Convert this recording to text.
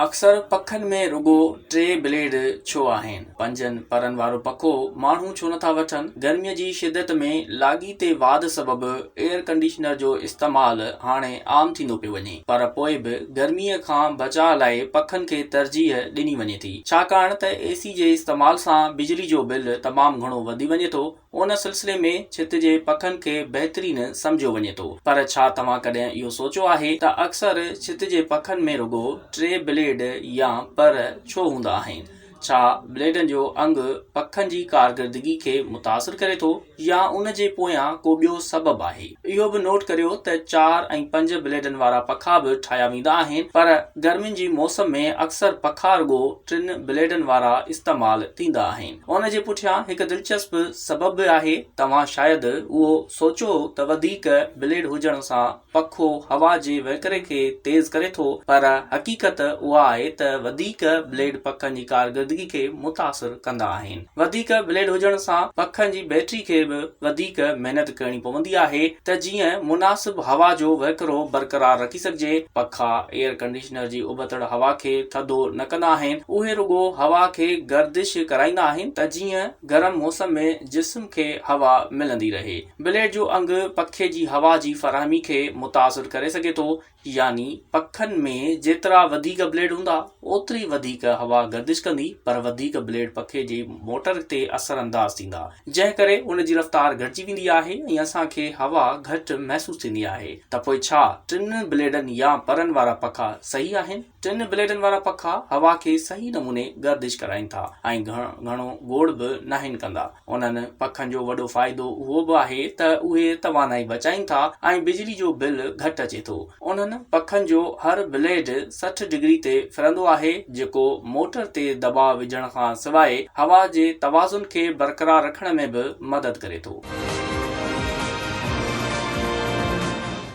اڪثر پکن ۾ رڳو ٽي بليڊ ڇو آهن؟ پنجن پرن وارو پکو ماڻهو ڇو نٿا وٺن؟ گرميء جي شدت ۾ لاڳيتي واڌ سبب ايئر ڪنڊيشنر جو استعمال هاڻي عام ٿيندو پيو وڃي پر پوء به گرميء کان بچاء لاء پکن کي ترجيح ڏني وڃي ٿي ڇاڪاڻ ته اي سي جي استعمال سان بجلي جو بل تمام گهڻو وڌي وڃي ٿو. ان سلسلي ۾ ڇت جي پکن کي بهترين سمجهيو وڃي ٿو پر ڇا توهان ڪڏهن اهو سوچيو آهي ته اڪثر ڇت جي پکن ۾ رڳو ٽي بليڊ يا پر ڇو هوندا آهن؟ ڇا بليڊن جو انگ پکن جي ڪارڪردگي کي متاثر ڪري ٿو يا ان جي پويان ڪو ٻيو سبب آهي؟ اهو به نوٽ ڪريو ته چار ۽ پنج بليڊن وارا پکا به ٺاهيا ويندا آهن پر گرمين جي موسم ۾ اڪثر پکا رڳو ٽن بليڊن وارا استعمال ٿيندا آهن. ان جي پٺيان هڪ دلچسپ سبب به آهي. توهان شايد اهو سوچيو ته وڌيڪ بليڊ هجڻ سان پکو هوا جي وهڪري کي تيز ڪري ٿو، پر حقيقت اها آهي ته وڌيڪ بليڊ پکن جي ڪارڪردگي کي متاثر ڪندا آهن. وڌيڪ بليڊ هجڻ سان پکن جي بيٽري کي به وڌيڪ محنت ڪرڻي پوندي آهي ته جيئن مناسب هوا جو وهڪرو برقرار رکي سگهجي. پکا ايئر ڪنڊيشنر جي ابتڙ هوا کي ٿڌو نه ڪندا آهن، اهي رڳو هوا کي گردش ڪرائيندا آهن ته جيئن گرم موسم ۾ جسم کي هوا ملندي رهي. بليڊ جو انگ پکي جي هوا جي فراهمي کي متاثر ڪري سگهي ٿو، يعني پکن ۾ جيترا وڌيڪ بليڊ هوندا، اوتري وڌيڪ هوا گردش ڪندي، پر وڌيڪ بليڊ پکي جي موٽر تي اثرانداز ٿيندا، جنهن ڪري ان جي رفتار گهٽجي ويندي آهي ۽ اسان کي هوا گهٽ محسوس ٿيندي آهي. ته پوء ڇا ٽن بليڊن يا پرن وارا پکا صحيح آهن؟ ٽن بليڊن وارا پکا هوا کي صحيح نموني گردش ڪرائين ٿا ۽ گهڻو گوڙ به ناهن ڪندا. انهن پکن جو وڏو فائدو اهو به آهي ته اهي توانائي بچائين ٿا ۽ بجلي جو بل گهٽ اچي ٿو. انهن پکن جو هر بليڊ 60 ڊگري تي ڦرندو آهي جيڪو موٽر تي دٻاء وجهڻ کان سواء هوا جي توازن کي برقرار رکڻ ۾ به مدد ڪري ٿو.